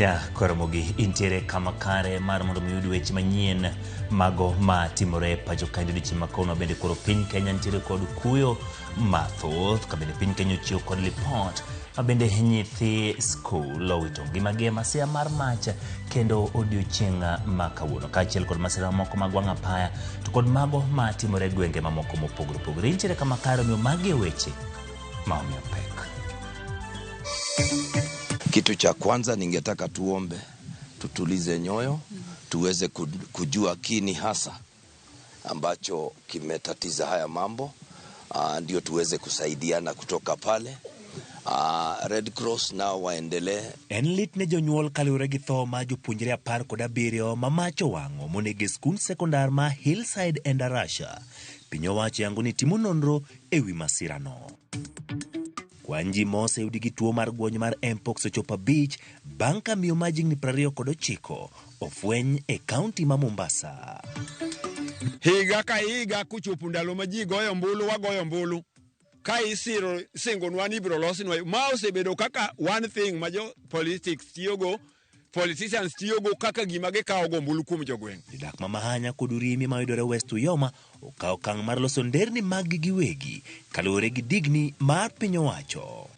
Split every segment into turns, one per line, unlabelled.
Ja koromogi intiere kama kare mar mondo mi uyud weche manyien mago ma timore pacho kaendi odiochieng' ma kawuono bende koro piny Kenya nitiere kod kuyo mathoth ka bende piny Kenya ochiwo kod lipot ma bende nyithi skul owito ngimagi e masira mar mach kendo odiochieng' ma kawuono kaachiel kod masira mamoko mag wang' apaya to kod mago ma timore e gwenge mamoko mopogore opogore. Intiere kama kare omiyo magi e weche ma omiyo pek.
Kitu cha kwanza ningetaka tuombe, tutulize nyoyo, tuweze kujua kini hasa ambacho kimetatiza haya mambo, ndio tuweze kusaidiana kutoka pale. Red Cross nao waendelee.
En lit ne jonyuol kaluwore gi tho mar jopuonjre 17 ma mach owang'o monego e skund sekondar ma Hillside Endarasha. Piny owacho yango ni timo nonro e wi masirano. Kwan ji ma oseyudi gi tuo mar gwony mar Mpox ochopo 5 bang' ka miyo ma jigni 29 ofweny e kaunti ma Mombasa.
Higa ka higa kochopo ndalo ma ji goyo ombulu, wagoyo ombulu ka isiro singonwa ni ibiro losnwa. Ma osebedo kaka one thing ma jo politics tiyogo, politicians tiyogo kaka gima gikawo go ombulu kuom jogweng'.
Jodak ma Mahanya kod Urimi mayudore West Uyoma okawo okang' mar loso nderni maggi giwegi kaluwore gi digni mar piny owacho.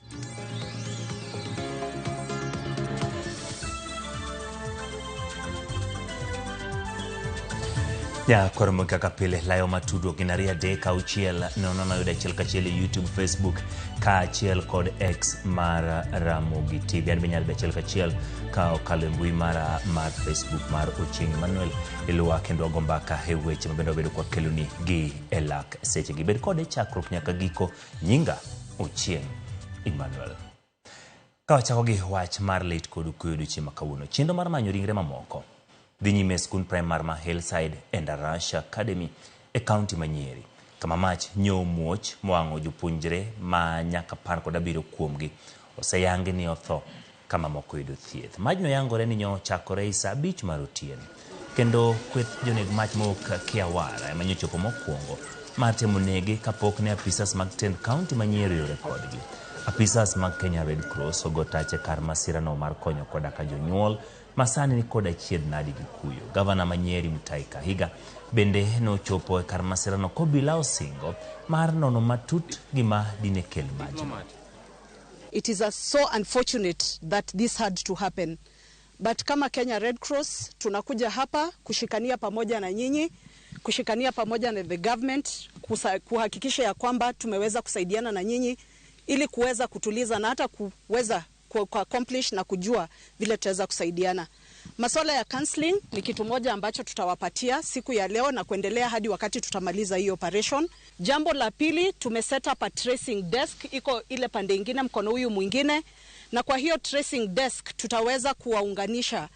Ya koro mo kaka pile layo matudruok gin 2 3 6 0 0 yudo 1 1 e YouTube, Facebook kaachiel kod X mar Ramogi TV. An be inyalo yudo 1 1 ka okalo e mbui mara mar Facebook mar Ochieng' Emmanuel. Iluwa kendo wago mbaka e weche mabende wabedo kwa keloni gi e lak sechegi. Bed kode chakruok nyaka giko. Nyinga Ochieng' Emmanuel. Ka wachako gi wach mar lit kod kuyo odiochieng' ma kawuono, chenro mar manyo ringre mamoko dhi nyime e skund primar ma Hillside Endarasha Academy e kaunti ma Nyeri, kama mach nyo muoch mowang'o jopuonjre ma nyaka 17 kuomgi oseyangi ni otho ka mamoko yudo thieth. Majno yangore ni nyo ochakore saa 5 mar otieno, kendo kweth joneg mach mowuok Kiawara ema nyochopo mokwongo mar temo nege kapok ne apisas mag tend kaunti ma Nyeri oyore kodgi. Apisas mag Kenya Red Cross ogo tach e kar masirano mar konyo koda ka jonyuol ma sani ni kod achiedh nadi gi kuyo. Gavana ma Nyeri Mutahi Kahiga bende nochopo e kar masirano kobila osingo mar nono matut gima dine kel majno.
It is so unfortunate that this had to happen. But kama Kenya Red Cross tunakuja hapa kushikania pamoja na nyinyi, kushikania pamoja na the government, kuhakikisha ya kwamba tumeweza kusaidiana na nyinyi ili kuweza kutuliza na hata kuweza ku accomplish na kujua vile tutaweza kusaidiana. Masuala ya counseling ni kitu moja ambacho tutawapatia siku ya leo na kuendelea hadi wakati tutamaliza hii operation. Jambo la pili, tume set up a tracing desk, iko ile pande ingine mkono huyu mwingine, na kwa hiyo tracing desk tutaweza kuwaunganisha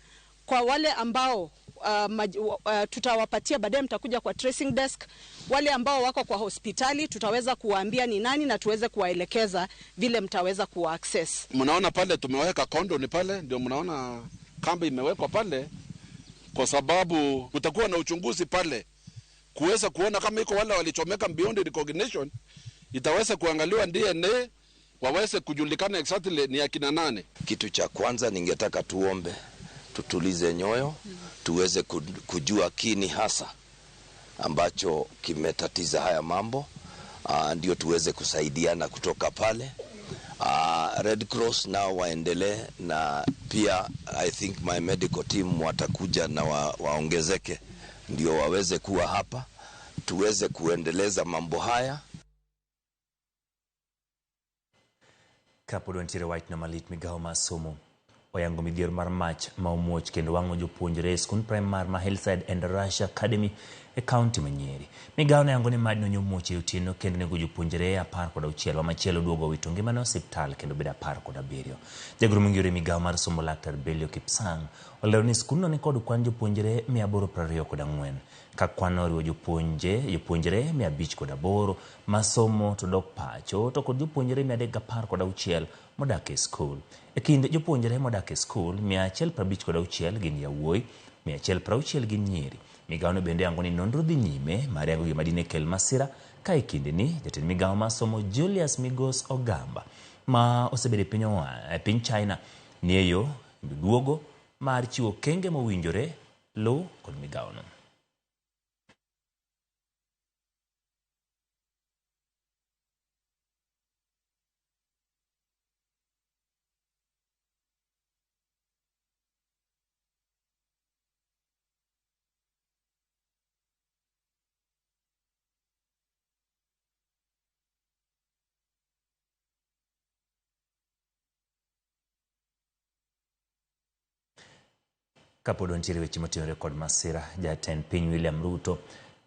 kwa wale ambao tutawapatia baadaye, mtakuja kwa tracing desk. Wale ambao wako kwa hospitali tutaweza kuwaambia ni nani na tuweze kuwaelekeza vile mtaweza kuwa access.
Mnaona pale tumeweka kondoni pale, ndio mnaona kambi imewekwa pale kwa sababu kutakuwa na uchunguzi pale kuweza kuona kama iko wale walichomeka beyond recognition, itaweza kuangaliwa DNA waweze kujulikana exactly ni akina nane.
Kitu cha kwanza ningetaka tuombe, tutulize nyoyo, tuweze kujua kini hasa ambacho kimetatiza haya mambo, ndio tuweze kusaidiana kutoka pale. Red Cross nao waendelee, na pia I think my medical team watakuja na waongezeke ndio waweze kuwa hapa tuweze kuendeleza mambo haya.
Kapod wantiere wachno malit, migawo mar somo oyango midhiero mar mach ma omuoch kendo wang'o jopuonjre e skund primar ma Hillside Endarasha Academy e kaunti ma Nyeri. Migawo ne yango ni majno nyomuoch e otieno kendo nego jopuonjre 16 ma machielo duogo owito ngimane e osiptal kendo bedo 17. Jagoro mongirore migawo mar somo Laktar Belio Kipsang olero ni skundno ni kod kwan jopuonjre 824 ka kwan oriwo jopuonjre 508 masomo to dok pacho to kod jopuonjre 316 modak e skul. E kind jopuonjre modak e skul, 156 gin yawuoyi, 160 gin nyiri. Migawono bende yango ni nonro dhi nyime mar yango gima dine kel masira ka e kindeni jatend migawo mar somo Julius Migos Ogamba ma osebedo e piny China ni e yo duogo mar chiwo okenge mowinjore luw kod migawono. Kapod wantiere weche motenore kod masira, jatend piny William Ruto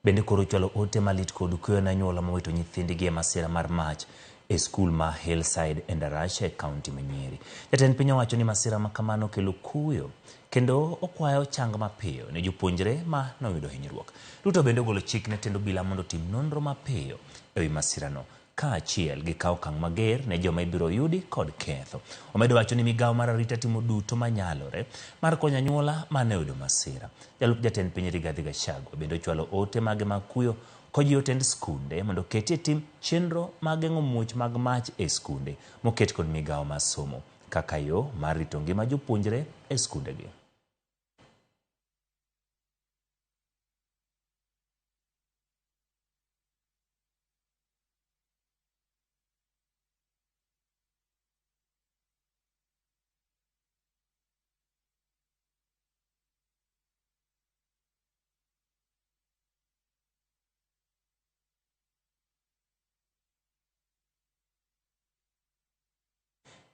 bende koro ochwalo ote malit kod kuyo ne anyuola mowito nyithindgi e masira mar mach e skul ma Hillside Endarasha e kaunti ma Nyeri. Jatend piny owacho ni masira ma kamano kelo kuyo kendo okwayo chang mapiyo ne jopuonjre ma noyudo hinyruok. Ruto bende ogolo chik ne tend obila mondo otim nonro mapiyo e wi masirano kaachiel gi kawo okang' mager ne joma ibiro yudi kod ketho. Omedo wacho ni migawo mar arita timo duto manyalore mar konyo anyuola mane oyudo masira. Jalup jatend piny Rigathi Gachagua bende ochwalo ote mage mag kuyo kojiwo tend skunde mondo oketie tim chenro mag geng'o muoch mag mach e skunde moket kod migawo mar somo kaka yo mar rito ngima jopuonjre e skundegi.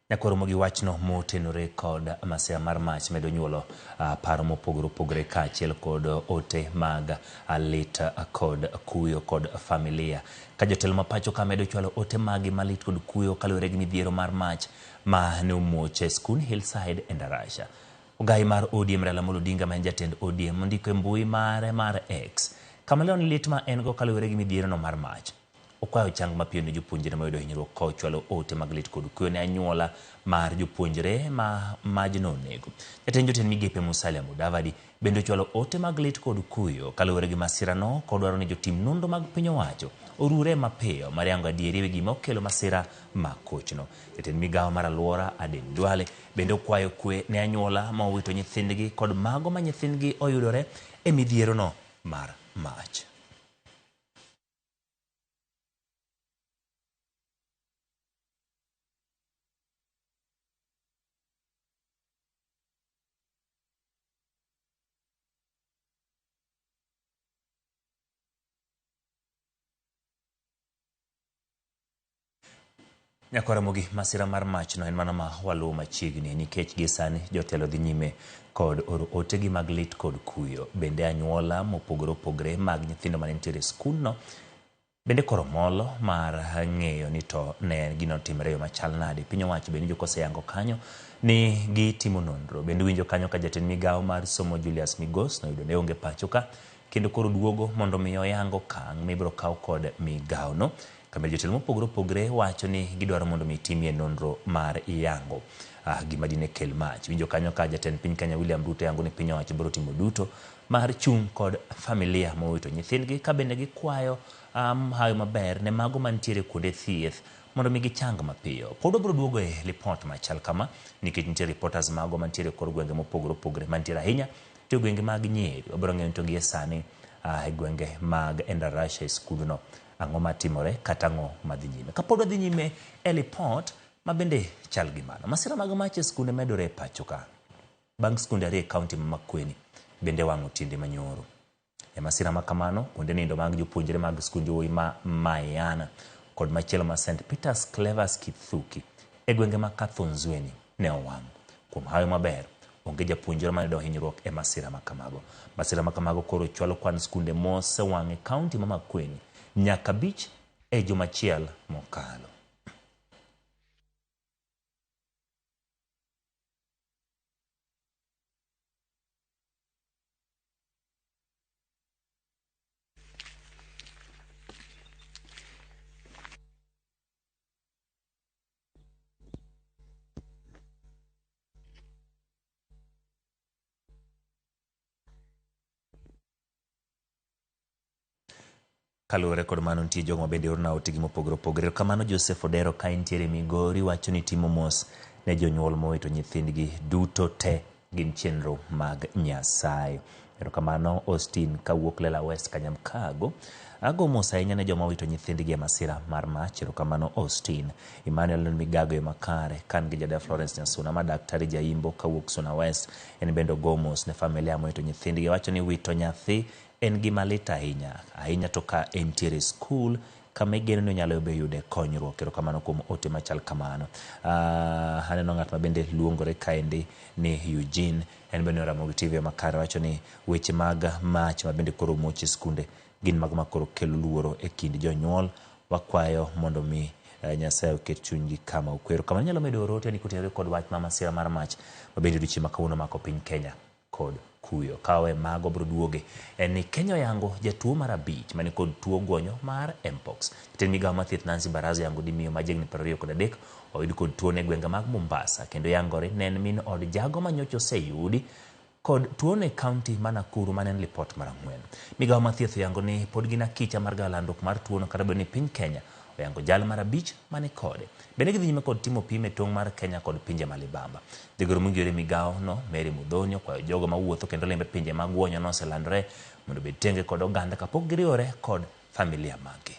Nyaka gi wachno motenore kod masira mar mach medo nyuolo paro mopogore opogore kaachiel kod ote mag lit kod kuyo kod familia. Ka jotelo ma pacho ka medo chwalo ote magi malit kod kuyo kaluwore gi midhiero mar mach ma ne omuoch e skund Hillside Endarasha. Ogai mar ODM Raila Amolo Odinga ma en jatend ODM ondiko e mbui mare mar X kama lero ni lit ma en go kaluwore gi midhierono mar mach. Okwayo chang mapiyo ne jopuonjre moyudo hinyruok kochwalo ote mag lit kod kuyo ne anyuola mar jopuonjre ma majno onego. Jatend jotend migepe Musalia Mudavadi bende ochwalo ote mag lit kod kuyo kaluwore gi masirano kodwaro ni jotim nonro mag piny owacho orure mapiyo mar yango adieri ewi gima okelo masira ma kochno. Jatend migawo mar alwora Aden Duale bende okwayo kwe ne anyuola ma owito nyithindgi kod mago ma nyithindgi oyudore e midhierono mar mach. Nyakwar Ramogi, masira mar machno en mano ma waluwo machiegni nikech gie sani jotelo dhi nyime kod oro otegi mag lit kod kuyo. Bende anyuola mopogore opogore mag nyithindo mane nitiere e skundno bende koro molo mar ng'eyo ni to ne gino otimore e yo machal nade. Piny owacho bende winjo koseyango kanyo ni gitimo nonro. Bende winjo kanyo ka jatend migawo mar somo Julius Migos noyudo ne onge pacho ka kendo koro duogo mondo mi oyang okang' mibiro kaw kod migawono. Kambe jotelo mopogore opogore wacho ni gidwaro mondo mi timie nonro mar yango gima dine kel mach. Winjo kanyo ka jatend piny Kenya William Ruto yango ni piny owacho biro timo duto mar chung' kod familia mowito nyithindgi ka bende gikwayo hawi maber ne mago mantiere kuonde thieth mondo mi gichang mapiyo. Pod wabiro duogo e lipot machal kama nikech nitie reporters mago mantiere kor gwenge mopogore opogore mantiere ahinya to e gwenge mag Nyeri. Wabiro ng'eyo to gie sani e gwenge mag Endarasha e skundno ang'o matimore kata ang'o madhi nyime. Kapod wadhi nyime e lipot ma bende chal gi mano. Masira mag mach e skunde medore e pacho ka. Bang' skunde ariyo e kaunti ma Makueni bende wang'o tiende manyoro. E masira ma kamano, kuonde nindo mag jopuonjre mag skund yawuoyi ma Mayana kod machielo ma St. Peter's Clevers Kithuki e gwenge ma Kathonzweni ne owang'. Kuom hawi maber, onge japuonjre mane oyudo hinyruok e masira ma kamago. Masira ma kamago koro chwalo kwan skunde mosewang' e kaunti ma Makueni nyaka abich e juma achiel mokalo. Kaluwore kod mano nitie jogo ma bende orona otegi mopogore opogore. Erokamano Joseph Odero ka intiere Migori wacho ni timo mos ne jonyuol mowito nyithindgi duto te. gin chenro mag Nyasaye. Erokamano Austin kawuok Lela West Kanyamkago. Ago mos ahinya ne joma owito nyithindgi e masira mar mach. Erokamano Austin. Emmanuel Migago e makare kan gi jada Florence Nyasuna ma daktari Jaimbo kawuok Suna West. En bende ogo mos ne familia mowito nyithindgi. Wacho ni wito nyathi en gima lit ahinya. Ahinya to ka entiere e skul kama igeno ni onyalo be yude konyruok. Erokamano kuom ote machal kamano. Aneno ng'at ma bende luongore kaendi ni Eugene, en bende Ramogi TV makare wacho ni weche mag mach ma bende koro muoch e skunde gin mago ma koro kelo luoro e kind jonyuol. Wakwayo mondo mi Nyasaye oket chunygi kama okwe. Erokamano inyalo medo oro ote ni kotenore kod wach ma masira mar mach ma bende odiochieng' ma kawuono omako piny Kenya kod kuyo. Kawe mago bro duoge en ni Kenya oyango jatuo mar 5 mani kod tuo gwonyo mar Mpox. Jatend migawo mar thieth Nancy Baraza oyango ni miyo ma jahigni 23 oyud kod tuo ne gwenge mag Mombasa kendo yangore ne en min od jago ma nyocha oseyudi kod tuo ne kaunti ma Nakuru mane en lipot mar 4. Migawo mar thieth oyango ni pod gin akicha mar gayo landruok mar tuono kata obedo ni piny Kenya oyango jal mar 5 mane kode. Bende gidhi nyime kod timo pim e tong' mar Kenya kod pinje ma libamba. Jagoro mongirore migawo no Mary Muthoni okwayo jogo mawuotho kendo limbe pinje mag gwonyo no oselandore mondo obed tenge kod oganda kapok giriwore kod familia maggi.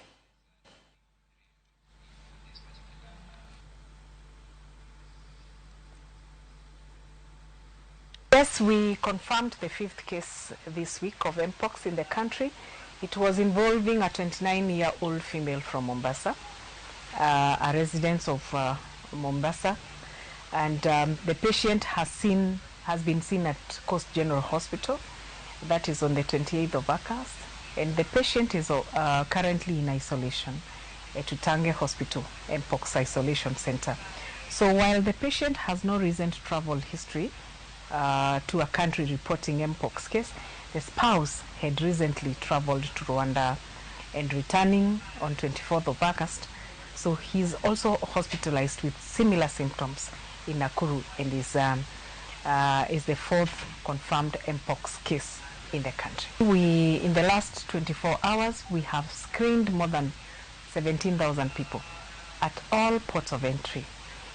Yes, we confirmed the 5th case this week of Mpox in the country. It was involving a 29-year-old female from Mombasa, a resident of Mombasa, and the patient has been seen at Coast General Hospital. That is on the 28th of August, and the patient is currently in isolation at Utange Hospital, Mpox Isolation Center. So while the patient has no recent travel history to a country reporting Mpox case, the spouse had recently traveled to Rwanda and returning on 24th of August. So he's also hospitalized with similar symptoms in Nakuru and is the 4th confirmed Mpox case in the country. In the last 24 hours, we have screened more than 17,000 people at all ports of entry,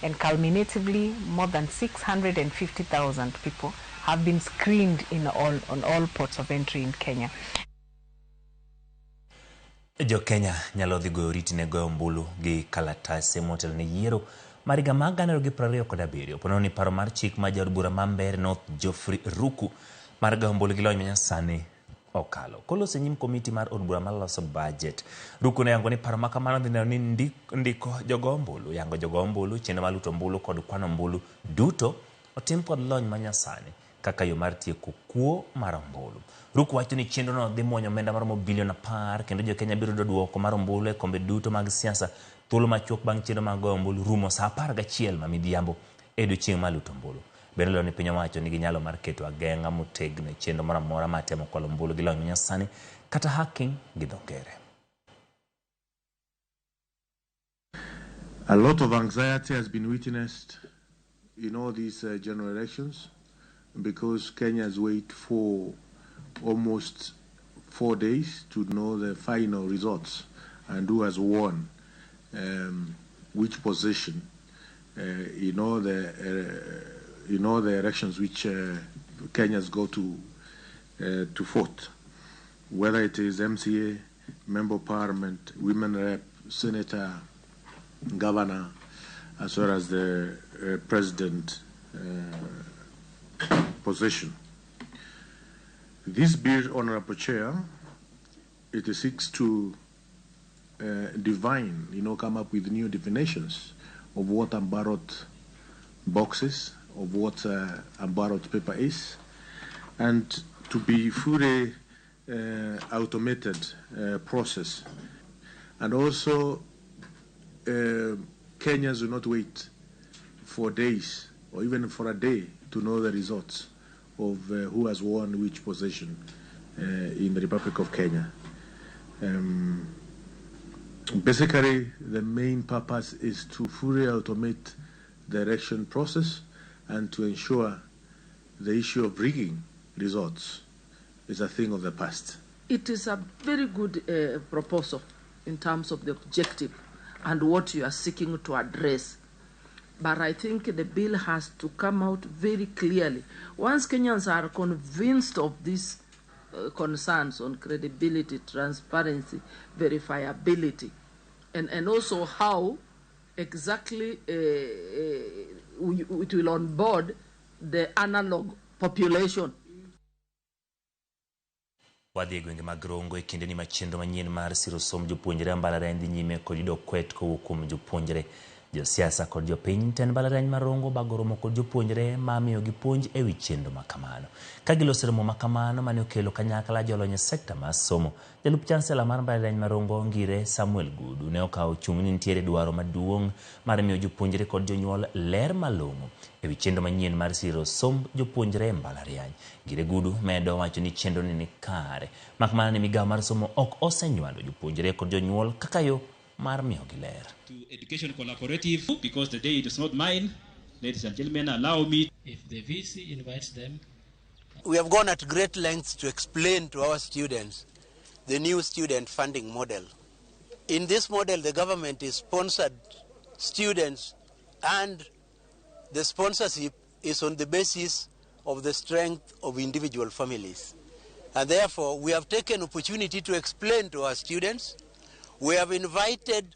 and culminatively more than 650,000 people have been screened on all ports of entry in Kenya.
Jo Kenya nyalo dhi goyo oriti ne goyo ombulu gi kalatase motelo ne yiero mar higa mar 2027. Ponono ni paro mar chik ma jaod bura ma Mbeere North Geoffrey Ruku mar goyo ombulu gi lony manyasani okalo. Koloso e nyim komiti mar od bura maloso budget, Ruku noyango ni paro ma kamano dhi neno ni ndiko jogo ombulu, yango jogo ombulu, chenro mar luto ombulu kod kwano ombulu duto otim kod lony manyasani kaka yo mar tieko kuo mar ombulu. Ruku wacho ni chenrono dhi muonyo omenda maromo bilion 10 kendo jo Kenya biro yudo duoko mar ombulu e kombe duto mag siasa thuolo machuok bang' chenro mag goyo ombulu rumo saa 11 ma midhiambo e odiochieng' mar luto ombulu. Bende olero ni piny owacho nigi nyalo mar keto ageng'a motegno e chenro moro amora mar temo kwalo ombulu gi lony manyasani kata hacking gi dho ngere.
A lot of anxiety has been witnessed in all these general elections because Kenyans wait for almost 4 days to know the final results and who has won which position in all the elections which Kenyans go to vote, whether it is MCA, Member of Parliament, Women Rep, Senator, Governor, as well as the President position. This bill, Honorable Chair, it seeks to divine, come up with new definitions of what a ballot boxes, of what a ballot paper is, and to be fully automated process. And also, Kenyans will not wait for days or even for a day to know the results of who has won which position in the Republic of Kenya. Basically, the main purpose is to fully automate the election process and to ensure the issue of rigging results is a thing of the past.
It is a very good proposal in terms of the objective and what you are seeking to address. But I think the bill has to come out very clearly. Once Kenyans are convinced of these concerns on credibility, transparency, verifiability, and also how exactly it will onboard the analog population.
Wadhi e gwenge mag Rongo e kindeni ma chenro manyien mar siro somb jopuonjre e mbalariany dhi nyime kod yudo kwet kowuok kuom jopuonjre, josiasa kod jopiny. Tend mbalariany ma Rongo obago romo kod jopuonjre ma miyogi puonj e wi chenro ma kamano. Ka giloso romo ma kamano mane okelo kanyakla jolony e sekta mar somo, jalup chansela mar mbalariany ma Rongo Ngire Samuel Gudu ne okawo chung' ni nitiere dwaro maduong' mar miyo jopuonjre kod jonyuol ler malong'o e wi chenro manyien mar siro somb jopuonjre e mbalariany. Ngire Gudu medo wacho ni chenro ni ni kare, mak mana ni migawo mar somo ok osenywando jopuonjre kod jonyuol kaka yo mar miyogi ler.
To Education Collaborative, because the day is not mine, ladies and gentlemen, allow me.
If the VC invites them.
We have gone at great lengths to explain to our students the new student funding model. In this model, the government is sponsored students, and the sponsorship is on the basis of the strength of individual families. And therefore, we have taken opportunity to explain to our students. We have invited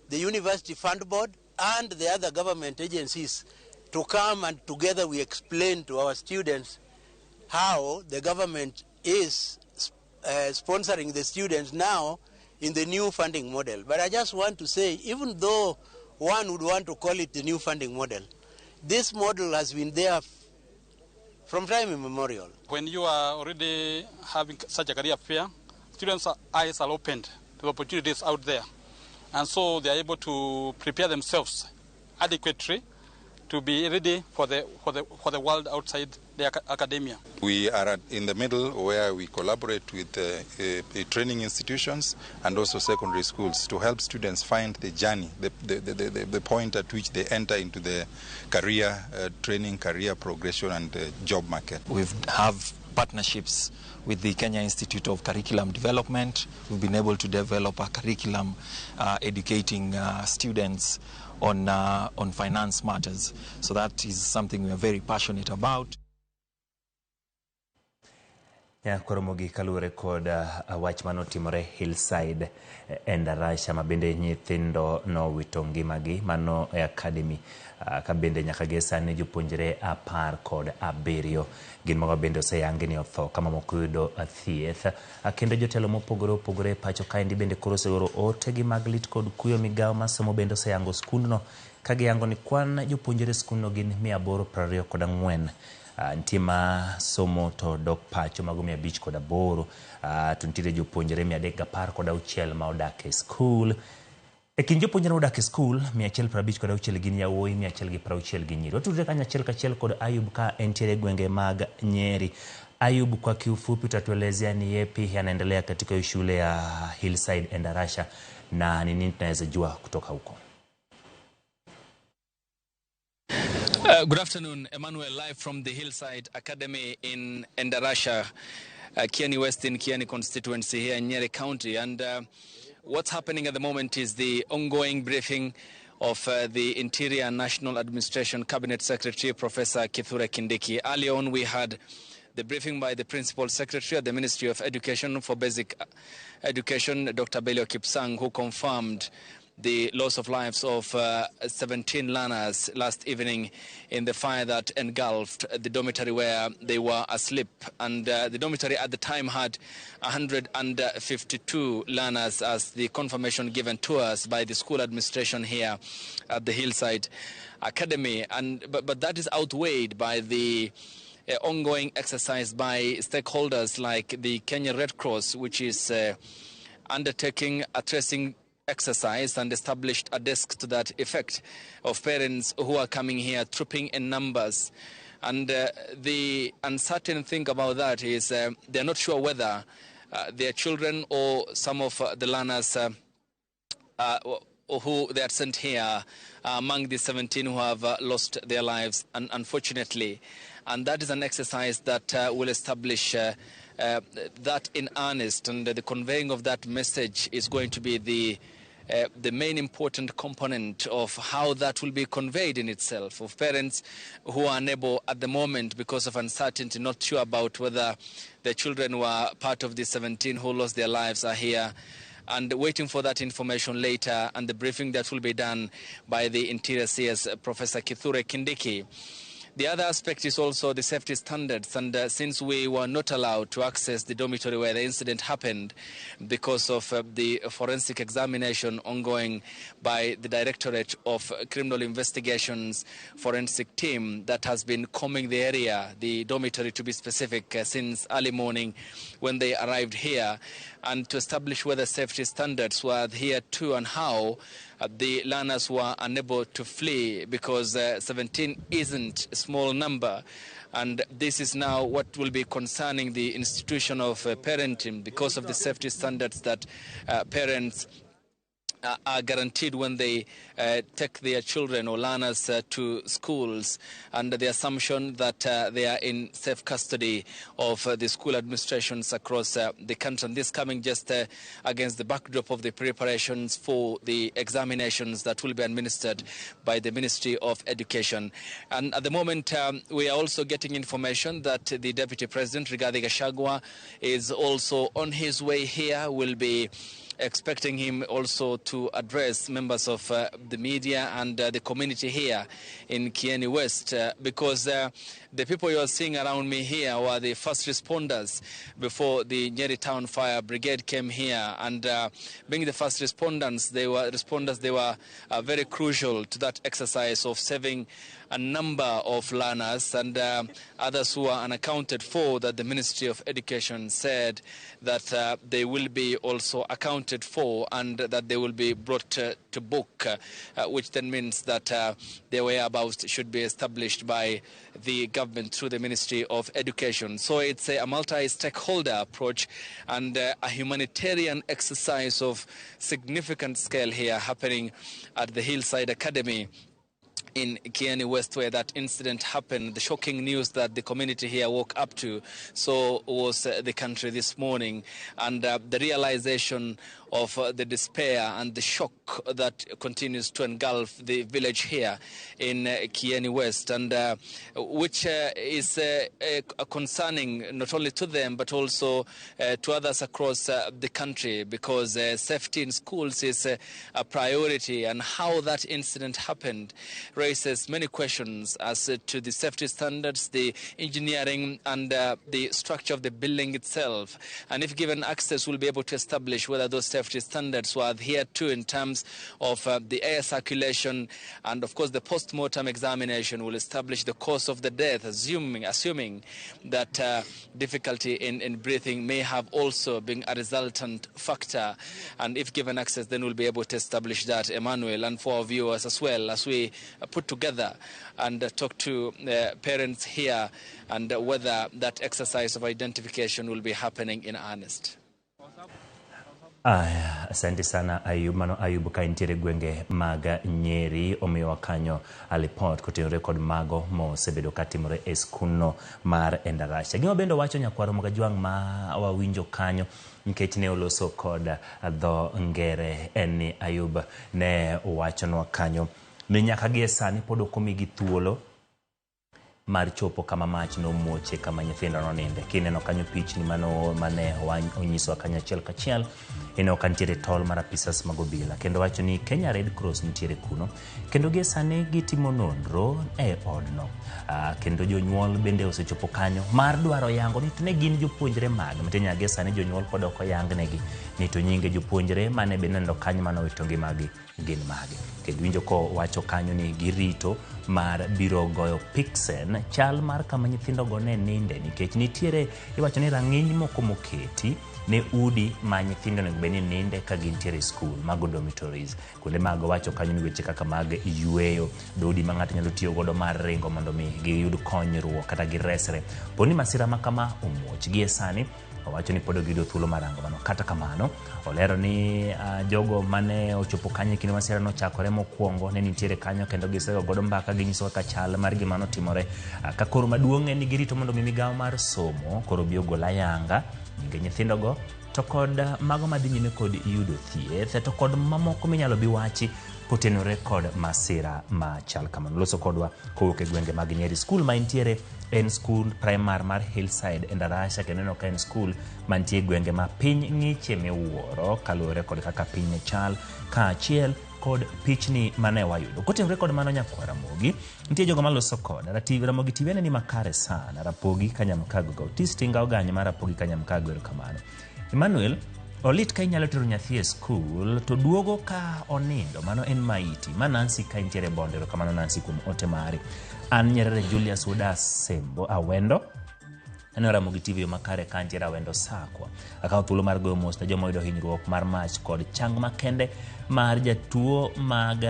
the University Fund Board and the other government agencies to come, and together we explain to our students how the government is sponsoring the students now in the new funding model. But I just want to say, even though one would want to call it the new funding model, this model has been there from time immemorial.
When you are already having such a career fair, students' eyes are opened to the opportunities out there. And so they are able to prepare themselves adequately to be ready for the world outside the academia.
We are in the middle where we collaborate with training institutions and also secondary schools to help students find the journey, the point at which they enter into the career training, career progression and job market.
We have partnerships with the Kenya Institute of Curriculum Development. We've been able to develop a curriculum educating students on finance matters. So that is something we are very passionate about.
Koromogi kaluwore kod wach manotimore Hillside Endarasha ma bende nyithindo nowito ngimagi mano e academy ka bende nyaka gie sani jopuonjre 17 gin mago bende oseyangi ni otho ka mamoko yudo thieth. Kendo jotelo mopogore opogore e pacho kaendi bende koro oseoro otegi mag lit kod kuyo. Migawo mar somo bende oseyango skundno ka giyango ni kwan jopuonjre skundno gin 824. Nitie ma somo to dok pacho mago 508, to nitiere jopuonjre 316 ma odak e skul. E kind jopuonjre modak e skul, 156 gin yawuoyi, 160 gin nyiri. Watudre kanyachiel kachiel kod Ayub ka entiere gwenge mag Nyeri. Ayub, kwa kiufupi utatuelezea ni yepi yanaendelea katika shule ya Hillside Endarasha na ni nini tunaweza jua kutoka huko?
Good afternoon, Emmanuel, live from the Hillside Academy in Endarasha, Kieni West in Kieni constituency here in Nyeri County. And what's happening at the moment is the ongoing briefing of the Interior National Administration Cabinet Secretary, Professor Kithure Kindiki. Earlier on, we had the briefing by the Principal Secretary at the Ministry of Education for Basic Education, Dr. Belio Kipsang, who confirmed the loss of lives of 17 learners last evening in the fire that engulfed the dormitory where they were asleep. And the dormitory at the time had 152 learners, as the confirmation given to us by the school administration here at the Hillside Academy. And but that is outweighed by the ongoing exercise by stakeholders like the Kenya Red Cross, which is undertaking a tracing exercise and established a desk to that effect of parents who are coming here trooping in numbers. And the uncertain thing about that is they're not sure whether their children or some of the learners who they are sent here among the 17 who have lost their lives, unfortunately. And that is an exercise that will establish that in earnest, and the conveying of that message is going to be the the main important component of how that will be conveyed in itself, of parents who are unable at the moment because of uncertainty, not sure about whether their children were part of the 17 who lost their lives are here, and waiting for that information later and the briefing that will be done by the Interior CS, Professor Kithure Kindiki. The other aspect is also the safety standards, and since we were not allowed to access the dormitory where the incident happened because of the forensic examination ongoing by the Directorate of Criminal Investigations forensic team that has been combing the area, the dormitory to be specific, since early morning when they arrived here, and to establish whether safety standards were adhered to and how the learners were unable to flee, because 17 isn't a small number. And this is now what will be concerning the institution of parenting, because of the safety standards that parents are guaranteed when they take their children or learners to schools, under the assumption that they are in safe custody of the school administrations across the country. And this coming just against the backdrop of the preparations for the examinations that will be administered by the Ministry of Education. And at the moment, we are also getting information that the Deputy President, Rigathi Gachagua, is also on his way here. Will be expecting him also to address members of the media and the community here in Kieni West, because the people you are seeing around me here were the first responders before the Nyeri Town Fire Brigade came here, and being the first responders, they were very crucial to that exercise of saving a number of learners and others who are unaccounted for, that the Ministry of Education said that they will be also accounted for and that they will be brought to book, which then means that their whereabouts should be established by the government through the Ministry of Education. So it's a multi-stakeholder approach and a humanitarian exercise of significant scale here happening at the Hillside Academy in Kieni West, where that incident happened. The shocking news that the community here woke up to, so was the country this morning, and the realization of the despair and the shock that continues to engulf the village here in Kieni West, and which is concerning not only to them but also to others across the country, because safety in schools is a priority, and how that incident happened raises many questions as to the safety standards, the engineering, and the structure of the building itself. And if given access, we'll be able to establish whether those safety standards were adhered to in terms of the air circulation, and of course the post-mortem examination will establish the cause of the death, assuming that difficulty in breathing may have also been a resultant factor. And if given access, then we'll be able to establish that, Emmanuel, and for our viewers as well, as we put together and talk to parents here, and whether that exercise of identification will be happening in earnest.
Asante sana Ayub. Mano Ayub ka intiere gwenge mag Nyeri omiyowa kanyo ripot kotenore kod mago mosebedo katimore e skundno mar Endarasha. Gima bende wacho nyakwaro Magajwang' ma wawinjo kanyo nikech ne oloso kod dho ngere en ni Ayub ne owachonwa kanyo ni nyaka gie sani pod ok omigi thuolo mar chopo kama mach nomuoche kama nyithindo noninde. Kineno kanyo pichni mane onyiswa kanyo achiel kachiel, ineno ka nitiere tol mar apisas mag obila, kendo wacho ni Kenya Red Cross nitiere kuno, kendo gie sani gitimo nonro e odno. Kendo jonyuol bende osechopo kanyo mar dwaro yango ni to ne gin jopuonjre mage. Matiende gie sani jonyuol pod ok oyangnegi ni to nyinge jopuonjre mane bende neno kanyo mane owito ngimagi gin mage. Kendo winjo kowacho kanyo ni girito mar biro goyo piksen chal mar kama nyithindogo ne ninde, nikech nitiere iwacho ni rang'iny moko moketi ne udi ma nyithindo onego bed ni ninde ka gintiere e skul, mago dormitories. Kuonde mag wacho kanyo ni weche kaka mag yweyo, dhoudi ma ng'ato nyalo tiyo godo mar ringo mondo mi giyud konyruok kata giresre po ni masira ma kama omuoch. Gie sani owacho ni pod ok giyudo thuolo mar rango mano. Kata kamano, olero ni jogo mane ochopo kanyo e kinde masira nochakore mokwongo ne nitiere kanyo, kendo gisego godo mbaka, ginyiso kaka chal mar gima notimore. Ka koro maduong' en ni girito mondo mi migawo mar somo koro bi ogol ayanga nyinge nyithindogo to kod mago madhi nyime kod yudo thieth to kod mamoko minyalo bi wachi kotenore kod masira machal kamano. Loso kodwa kowuok e gwenge mag Nyeri. Skul ma intiere en skul primar mar Hillside Endarasha, kendo ineno ka en skul mantie e gwenge ma piny ng'iche miwuoro kaluwore kod kaka piny ne chal kaachiel kod pichni mane wayudo. Kotenore kod mano nyakwar Ramogi, nitie jogo maloso koda. Ramogi TV ni makare sana. Rapogi Kanyamkago Gautis Tinga Ogany mar Rapogi Kanyamkago, erokamano. Emmanuel Olit ka inyalo tero nyathi e skul to duogo ka onindo, mano en maiti. Ma Nancy ka intiere Bondo, erokamano Nancy kuom ote mari. An Nyerere Julius Wuoda Sembo Awendo. Aneno Ramogi TV makare ka antiere Awendo Sakwa. Akawo thuolo mar goyo mos ne joma oyudo hinyruok mar mach kod chang makende mar jatuo mag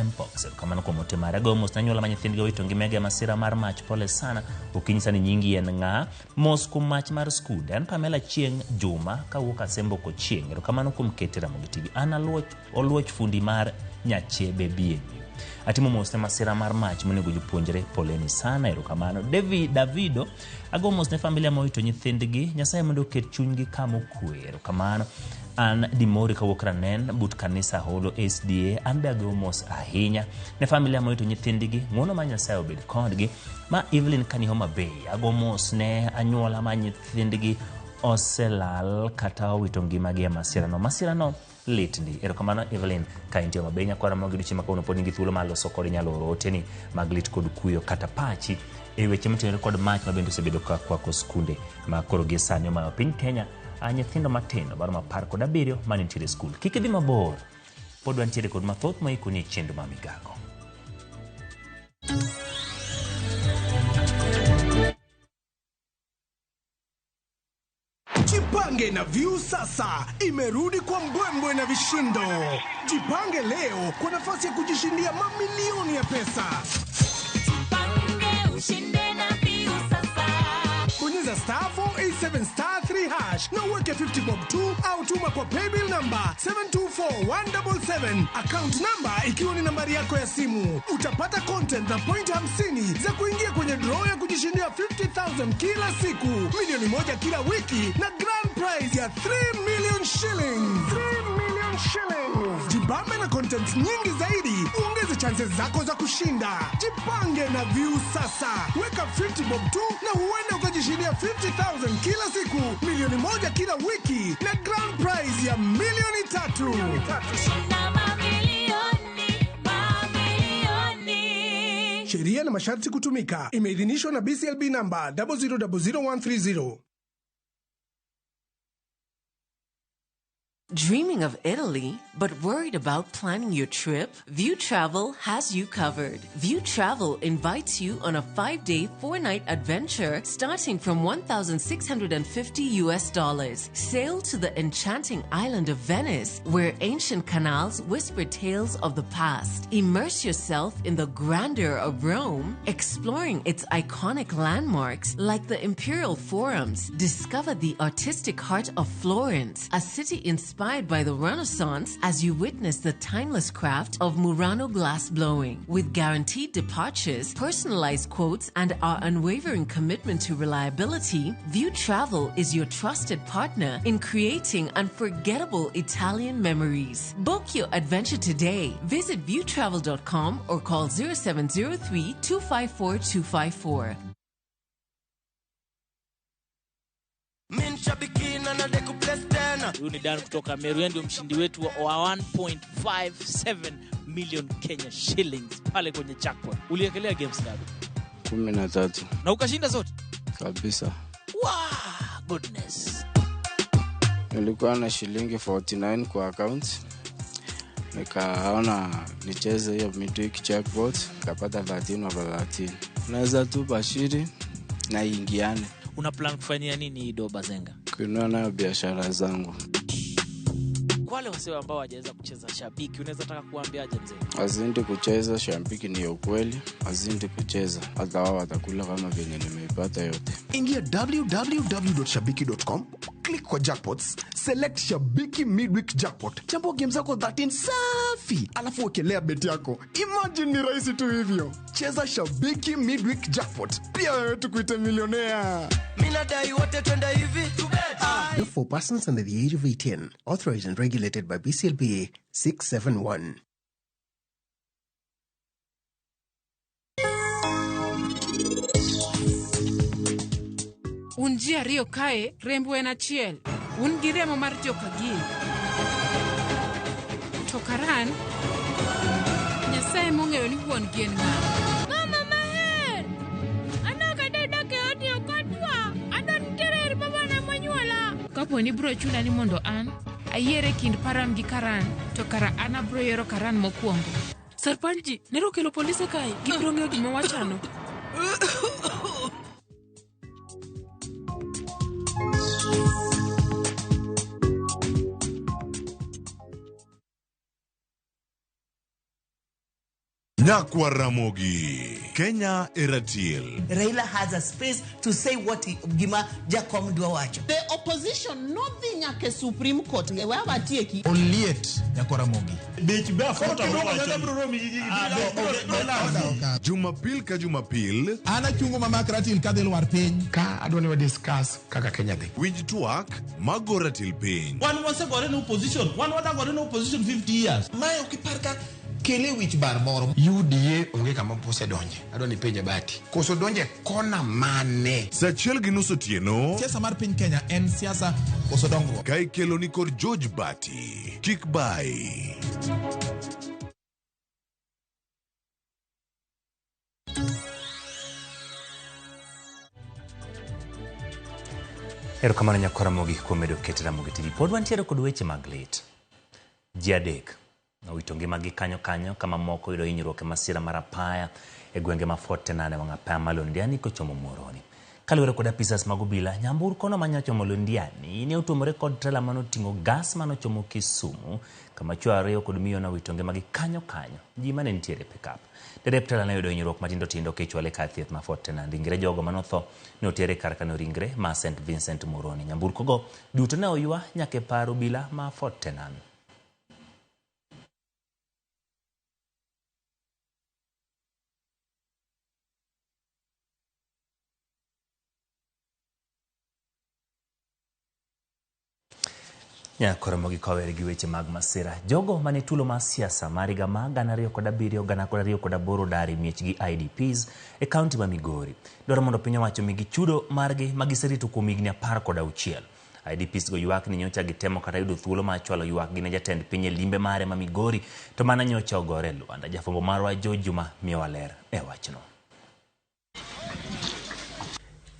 Mpox. Erokamano kuom ote mari. Agoyo mos ne anyuola ma nyithindgi owito ngimagi e masira mar mach, pole sana. Ok inyisa ni nyingi en ng'a. Mos kuom mach mar skunde. An Pamela Chieng' Juma kawuok Asembo Kochieng'. Erokamano kuom kete Ramogi TV. An Oluoch fundi mar Nyachebe BNU. Atimo mos ne masira mar mach monego jopuonjre, poleni sana, erokamano. Davido, ago mos ne familia mowito nyithindgi, Nyasaye mondo oket chunygi kama okwe, erokamano. An Dimori kawuok Ranen, but kanisa Holo SDA, an be ago mos ahinya ne familia mowito nyithindgi, ng'wono mar Nyasaye obed kodgi. Ma Evelyn Kani Homa Bay, ago mos ne anyuola ma nyithindgi oselal kata owito ngimagi e masirano. Masirano lit ndi. Erokamano Evelyn ka intie Homa Bay. Nyakwara Ramogi odiochieng' ma kawuono pod nigi thuolo mar loso kod inyalo oro oteni mag lit kod kuyo kata pachi e weche motenore kod mach ma bende osebedo ka kwako skunde ma koro gie sani omayo piny Kenya nyithindo matindo maromo 17 manitiere e skul. Kik idhi mabor, pod wantiere kod mathoth moikoni e chenro mar migago.
Jipange na View sasa imerudi kwa mbwembwe na vishindo. Jipange leo kwa nafasi ya kujishindia mamilioni ya pesa.
Jipange ushinde na View sasa.
Bonyeza star 487 star 3 hash na uweke 50 bob 2 au tuma kwa paybill number 724177, account number ikiwa ni nambari yako ya simu. Utapata content na point 50 za kuingia kwenye draw ya kujishindia 50,000 kila siku, milioni 1 kila wiki na grand prize ya 3 million shillings. 3 million shillings. Jibambe na content nyingi zaidi, uongeze chances zako za kushinda. Jipange na View sasa. Weka 50 bob 2 na huenda ukajishindia 50,000 kila siku, milioni 1 kila wiki na grand prize ya milioni 3.
Shinda mamilioni, mamilioni.
Sheria na masharti kutumika. Imeidhinishwa na BCLB number 0000130.
Dreaming of Italy, but worried about planning your trip? View Travel has you covered. View Travel invites you on a 5-day, 4-night adventure starting from $1,650 US. Sail to the enchanting island of Venice, where ancient canals whisper tales of the past. Immerse yourself in the grandeur of Rome, exploring its iconic landmarks like the Imperial Forums. Discover the artistic heart of Florence, a city inspired by the Renaissance, as you witness the timeless craft of Murano glass blowing. With guaranteed departures, personalized quotes, and our unwavering commitment to reliability, View Travel is your trusted partner in creating unforgettable Italian memories. Book your adventure today. Visit viewtravel.com or call 0703 254 254.
Huyu ni Dan kutoka Meru, yeye ndio mshindi wetu wa 1.57 million Kenya shillings pale kwenye jackpot. Uliekelea games ngapi?
13.
Na ukashinda zote?
Kabisa.
Wow, goodness.
Nilikuwa na shilingi 49 kwa account. Nikaona nicheze hiyo midweek jackpot, nikapata 13 over 13. Naweza tu bashiri na ingiane.
Una plan kufanyia nini hii doba Zenga?
Kununua nayo biashara zangu.
Kwa wale wasee ambao hawajaweza kucheza Shabiki, unaweza taka kuambiaje mzee?
Wazidi kucheza Shabiki ni ukweli, wazidi kucheza hata wao watakula kama vile nimeipata yote.
Ingia www.shabiki.com, click kwa jackpots, select Shabiki Midweek Jackpot. Chambua game zako 13 safi, alafu wekelea bet yako. Imagine ni rahisi tu hivyo. Cheza Shabiki Midweek Jackpot. Pia wewe tukuite milionea.
Mimi nadai wote twende hivi. Not for persons under the age of 18. Authorized and regulated by BCLB 671.
Un ji ariyo kae, rembu en achiel. Un gi remo mar jokagin. To Karan, Nyasaye mong'eyo ni wuon gi en ng'a.
Mama maher! Anok adwa dak e odni ok adwa. Adwa nitiere ir babana monyuola.
Kapo ni bro chuna ni mondo an ayier e kind Param gi Karan, to kara an abro yiero Karan mokwongo.
Sarpanji, nero okelo polise kae. Gibiro ng'eyo gima wachano.
Nyakwa Ramogi, Kenya Eratil.
Raila has a space to say what he, gima Jakom dwa wacho.
The opposition nodhi nyaka e Supreme Court e we awatieki.
Oliet nyakwa Ramogi.
Jumapil ka Jumapil.
An achungo mamak ratil kadhi lwar piny.
Ka adwa ni wa discuss kaka Kenya dhi. Winj twak mago ratil piny.
Wan wasegore ne opposition, wan wadagore ne opposition 50 years.
Mae ok ipar ka kele wich bar moro. UDA onge kama osedonje. Adwa ni penje Bati. Koso donje kona mane?
Saa achiel gi nus otieno.
Siasa mar piny Kenya en siasa koso dongruok.
Ka ikelo ni kod George Bati. Kik bai.
Erokamano nyakwar Ramogi kuom medo ket Ramogi TV. Pod wantiere kod weche mag lit. Ji adek nowito ngimagi kanyo kanyo kama moko yudo hinyruok e masira mar apaya e gwenge ma Fort Tenan e wang' apaya ma Londiani kochomo Muhoroni. Kaluwore kod apisas mag obila, nyamburko no manyochomo Londiani ne otuomore kod trela manoting'o gas manochomo Kisumu kama chwo ariyo kod miyo nowito ngimagi kanyo kanyo. Ji mane nitiere e pickup. Derep trela noyudo hinyruok matindo tindo kichwale kar thieth ma Fort Tenan. Ringre jogo manotho ne oter e kar kano ringre ma St Vincent Muhoroni. Nyamburko go duto ne oywa nyaka e par obila ma Fort Tenan. Nyakoro mogi kower gi weche mag masira. Jogo mane tulo mar siasa mar higa mar 2007 2008 dar e miechgi IDPs e kaunti ma Migori. Dwaro mondo piny owacho migi chudo margi ma giserito kuom higni 16. IDPs go ywak ni nyocha gitemo kata yudo thuolo mar chwalo ywakgi ne jatend piny e limbe mare ma Migori to mana nyocha ogore e lwanda. Jafwambo marwa George Juma miyowa ler e wachno.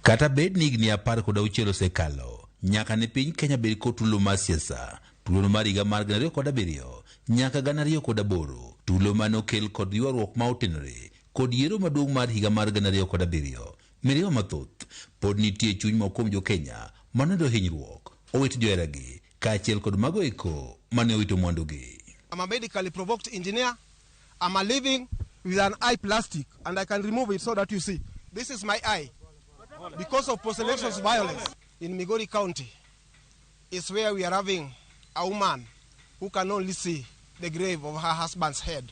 Kata bed ni higni 16 osekalo nyaka ne piny Kenya bed kod tulo mar siasa, tulono mar higa mar 2007 nyaka 2008, tulo mane okel kod ywaruok ma otenore kod yiero maduong' mar higa mar 2007. Mirima mathoth pod nitie e chuny moko kuom jo Kenya manoyudo hinyruok, owito joheragi kaachiel kod mago eko mane owito mwandugi.
I'm a medically provoked engineer. I'm a living with an eye plastic, and I can remove it so that you see. This is my eye. Because of post-election violence in Migori County is where we are having a woman who can only see the grave of her husband's head.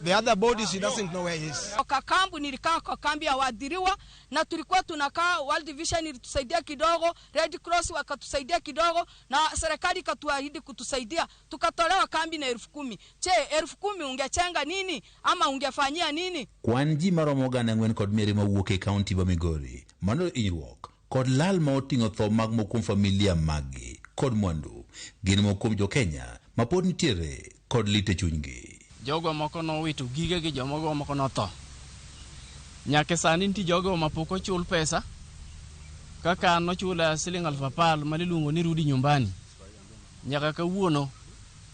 The other body, she doesn't know where he is.
Kwa kambi nilikaa kwa kambi ya waadhiriwa na tulikuwa tunakaa, World Vision ilitusaidia kidogo, Red Cross wakatusaidia kidogo na serikali ikatuahidi kutusaidia, tukatolewa kambi na 10,000. Che 10,000 ungechenga nini ama ungefanyia nini?
Kwan ji maromo 4,200 mawuok e kaunti ma Migori manoyudo hinyruok kod lal ma oting'o tho mag moko kuom familia maggi kod mwandu gin moko kuom jo Kenya ma pod nitiere kod lit e chunygi.
Jogo moko nowito gigegi, jomogo moko notho. Nyaka sani nitie jogo mapok ochul pesa. Kaka an nochula siling 10,000 maniluongo ni rudi nyumbani. Nyaka kawuono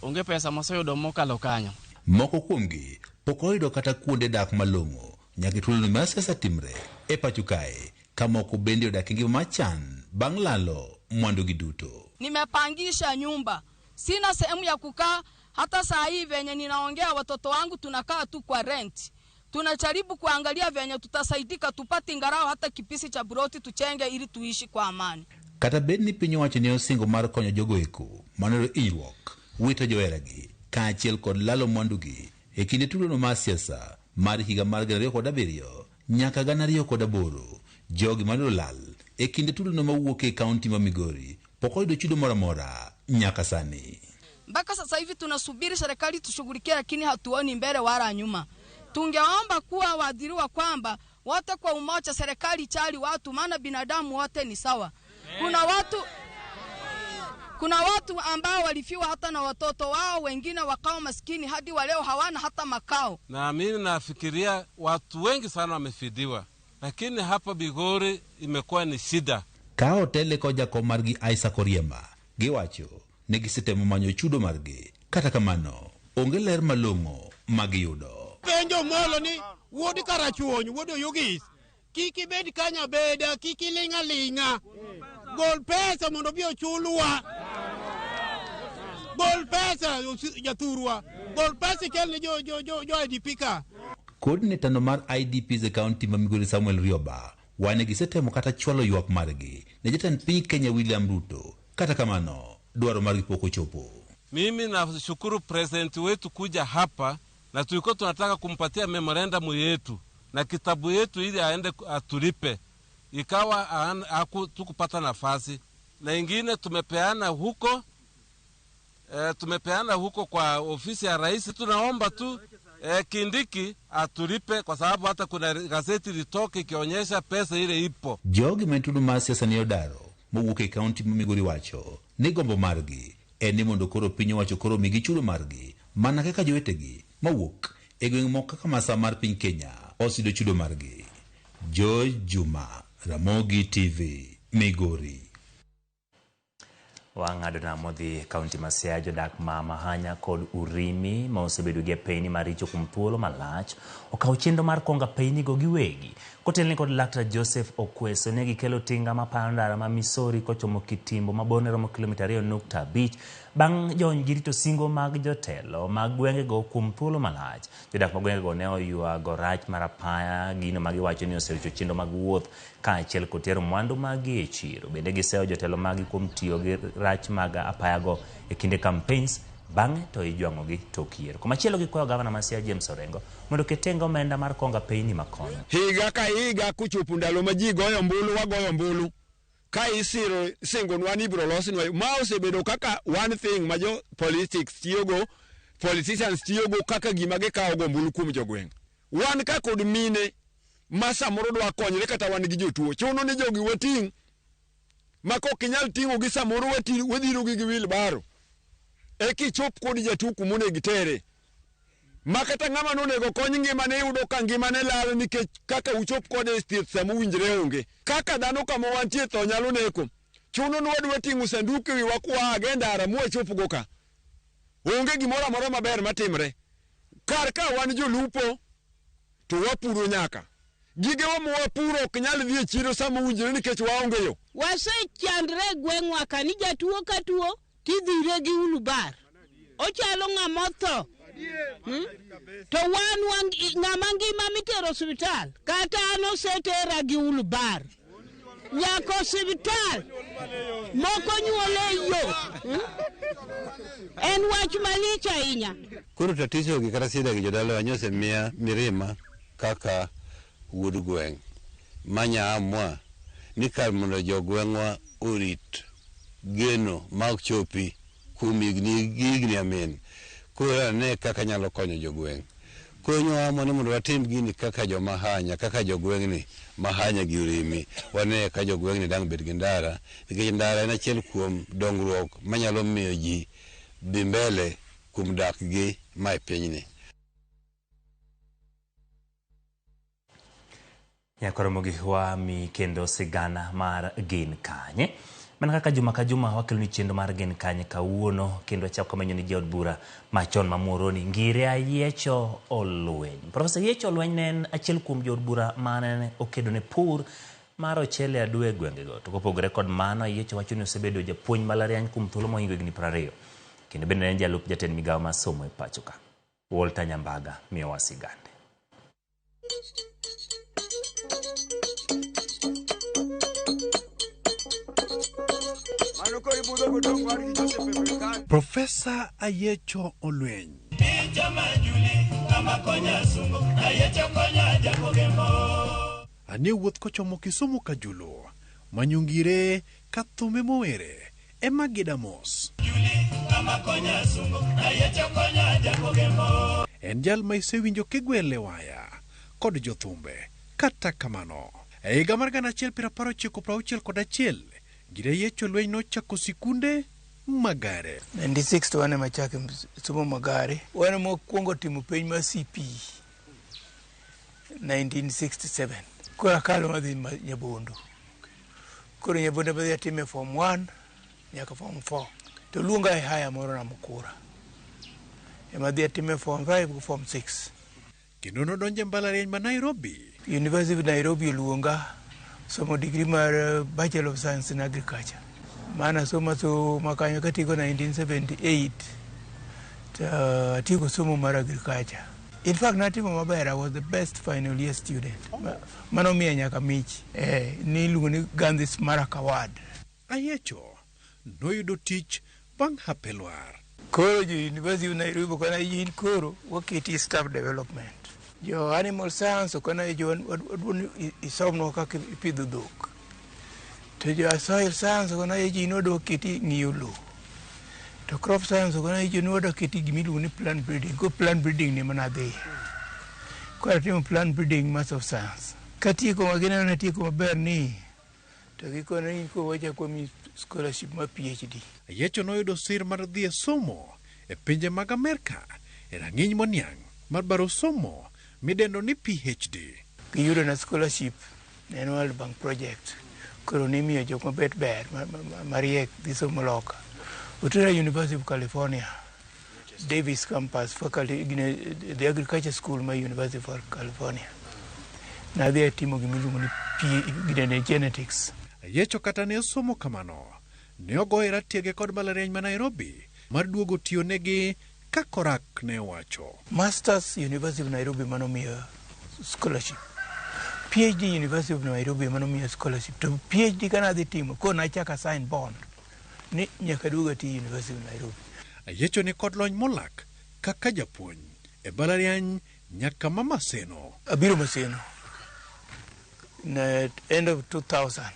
onge pesa maseyudo mokalo kanyo.
Moko kuomgi pok oyudo kata kuonde dak malong'o nyaka e thuolono mar siasa timre e pacho kae, ka moko bende odak e ngima machan bang' lalo mwandugi duto.
Nimepangisha nyumba, sina sehemu ya kukaa. Hata saa hii venye ninaongea watoto wangu tunakaa tu kwa rent. Tunajaribu kuangalia venye tutasaidika tupate ingarao hata kipisi cha broti tuchenge ili tuishi kwa amani.
Kata bed ni piny owacho ne osingo mar konyo jogo eko manoyudo hinyruok, wito joheragi kaachiel kod lalo mwandugi e kinde tulono mar siasa mar higa mar 2007 nyaka 2008. Jogi manoyudo lal e kinde tulono mawuok e kaunti ma Migori pok oyudo chudo moro amora nyaka sani.
Mpaka sasa hivi tunasubiri serikali tushughulikie, lakini hatuoni mbele wala nyuma. Tungeomba kuwa waadhiriwa kwamba wote kwa umoja, serikali chali watu, maana binadamu wote ni sawa. Kuna watu ambao walifiwa hata na watoto wao, wengine wakao maskini hadi wa leo hawana hata makao.
Na mimi nafikiria watu wengi sana wamefidiwa, lakini hapa Migori imekuwa ni shida.
Ka otele kod jakom margi Isaac Oriema giwacho ni gisetemo manyo chudo margi, kata kamano onge ler malong'o magiyudo.
Penjo molo ni wuod Karachuonyo, wuod Oyugis, kik ibed kanyo abeda, kik iling' aling'a. Gol pesa mondo obi ochulwa. Gol pesa jathurwa. Gol pesa ikel ne jo IDP ka.
Coordinator no mar IDPs e kaunti ma Migori Samuel Rioba wane gisetemo kata chwalo ywak margi ne jatend piny Kenya William Ruto, kata kamano dwaro margi pok ochopo.
Mimi nashukuru president wetu kuja hapa, na tulikuwa tunataka kumpatia memorandum yetu na kitabu yetu ili aende atulipe, ikawa tukupata nafasi. Na ingine tumepeana huko, tumepeana huko kwa ofisi ya rais. Tunaomba tu Kindiki atulipe, kwa sababu hata kuna gazeti litoke ikionyesha pesa ile ipo.
Jogi ma mar siasa ni odaro mowuok e kaunti ma Migori wacho ni gombo margi en ni mondo koro piny owacho koro migi chudo margi mana kaka jowetegi mawuok e gweng' moko kaka masawa mar piny Kenya oseyudo chudo margi. George Juma, Ramogi TV, Migori.
Wang'ado nam modhi kaunti ma Siaya, jodak ma Mahanya kod Urimi ma osebedo gi apeyni maricho kuom thuolo malach okawo chenro mar kongo apeynigo giwegi. Kotelne kod Laktar Joseph Okweso, ne gikelo tinga mapayo ndara ma Misori kochomo Kitimbo ma borne romo kilomita 2.5 bang' jony gi rito singo mag jotelo mag gwengego kuom thuolo malach. Jodak ma gwengego ne oywago rach mar apaya, gino ma giwacho ni osericho chenro mag wuoth kaachiel kod tero mwandu maggi e chiro. Bende giseyo jotelo maggi kuom tiyo gi rach mag apayago e kinde campaigns, bang'e to ijwang'ogi tok yiero. Komachielo gikwayo gavana ma Siaya James Orengo mondo oket tenge omenda mar kongo apeyni makono.
Higa ka higa kochopo ndalo ma ji goyo ombulu, wagoyo ombulu. Ka isiro singonwa ni ibiro losnwa, ma osebedo kaka one thing ma jo politics tiyogo, politicians tiyogo kaka gima gikawo go ombulu kuom jogweng'. Wan ka kod mine ma samoro dwa konyre kata wan gi jotuo, chuno ni jogi wating' ma kok inyal ting'o gi samoro wadhiro gi wheelbarrow. Eka ichop kod jatuo kumonego itere. Ma kata ng'ama nonego kony ngimane iyudo ka ngimane lal nikech kaka uchop kode e thieth sama owinjore onge. Kaka dhano kama wantie tho nyalo neko. Chuno ni wadwa ting'o sanduk e wiwa kwaa e ndara mwachopgo ka. Onge gimoro amora maber matimre. Kar ka wan jolupo to wapuro nyaka. Gigewa mwapuro ok nyal dhi e chiro sama owinjore nikech waonge yo.
Wasechandre e gweng'wa ka ni jatuo ka tuo tidhire gi wheelbarrow. Ochalo ng'ama otho. To wan ng'ama ngima mitero osiptal kata an osetera gi wheelbarrow. Nyaka osiptal moko nyuol e yo. En wach malich ahinya.
Koro tatizo gi kata shida gi jodalawa nyosemiya mirima kaka wuod gweng' manya amua ni kar mondo jogweng'wa orit geno ma ok chopi kuom higni gi higni amin. Koro ane kaka anyalo konyo jogweng'. Koro nyowaamua ni mondo watim gini kaka joma Hanya, kaka jogweng'ni ma Hanya gi Urimi. Wane ka jogweng'ni dang' bed gi ndara, nikech ndara en achiel kuom dongruok manyalo miyo ji dhi mbele kuom dak gi ma e pinyni.
Nyakoromogi wami kendo sigana mar Gin Kanye. Mana kaka juma ka juma wakelo ni chenro mar Gin Kanye kawuono, kendo achako menyo ni jaod bura machon ma Muhoroni Ngire Ayiecho Olweny. Profesa Ayiecho Olweny ne en achiel kuom jood bura mane okedo ne pur mar ochele adwe e gwengego. To kopogore kod mano, Ayiecho wacho ni osebedo japuonj mbalariany kuom thuolo mohingo higni 20. Kendo bende ne en jalup jatend migawo mar somo e pacho ka. Walter Nyambaga miyowa sigande.
Profesa Ayiecho Olweny ane wuoth kochomo Kisumu Kajulu manyungire ka thume mowere Emma Gidamos. En jal ma isewinjo kigwele waya kod jothumbe. Kata kamano, e higa mar 1991, Ngire Ayiecho lweny nochako sikunde Magare.
96 to wan ema chake somo Magare. Wan ema wakwongo timo penj mar CP 1967. Koro akalo madhi Nyabondo. Koro Nyabondo madhi atime form 1 nyaka form 4. To luonga e haya moro Namukura. Ema dhi atime form 5 gi form 6.
Kendo nodonjo e mbalariany ma Nairobi.
University of Nairobi oluonga somo degree mar Bachelor of Science in Agriculture. Mana somo soma kanyo katieko 1978 to atieko somo mar agriculture. In fact natimo maber, I was the best final year student. Mano miya nyaka mich. Niluongo ni Gandhi Smarak Award.
Ayiecho noyudo tich bang' hape lwar.
Koro jo University of Nairobi okona in koro waketi staff development. Jo animal science okona jo wadwa ni isomnwa kaka ipidho dhok. To jo soil science okona in wadwa keti ng'iyo lowo. To crop science okona in wadwa keti gimiluongo ni plant breeding. Ko plant breeding ni mana adhiye. Koro atimo plant breeding Master of Science. Katieko ma gineno ni atieko maber ni to gikone in koro wachako wamiyi scholarship mar PhD.
Ayiecho noyudo sir mar dhi e somo e pinje mag Amerka e rang'iny moniang' mar baro somo midendo ni PhD.
Giyudo na scholarship ne en World Bank project. Koro nimiyo jok mabet ber mariek dhi somo loka. Otera University of California, Davis campus faculty, the agriculture school ma University of California. Nadhi atimo gimiluongo ni ginene genetics.
Ayiecho kata ne osomo kamano, ne ogoye ratiege kod mbalariany ma Nairobi mar duogo tiyo negi kaka orak ne owacho.
Masters University of Nairobi manomiyo scholarship. PhD University of Nairobi manomiyo scholarship. To PhD kana adhi timo, koro nachako sign bond ni nyaka duoga ti University of Nairobi.
Ayiecho ni kod lony molak kaka japuonj e mbalariany nyaka ma Maseno.
Abiro Maseno na end of 2000.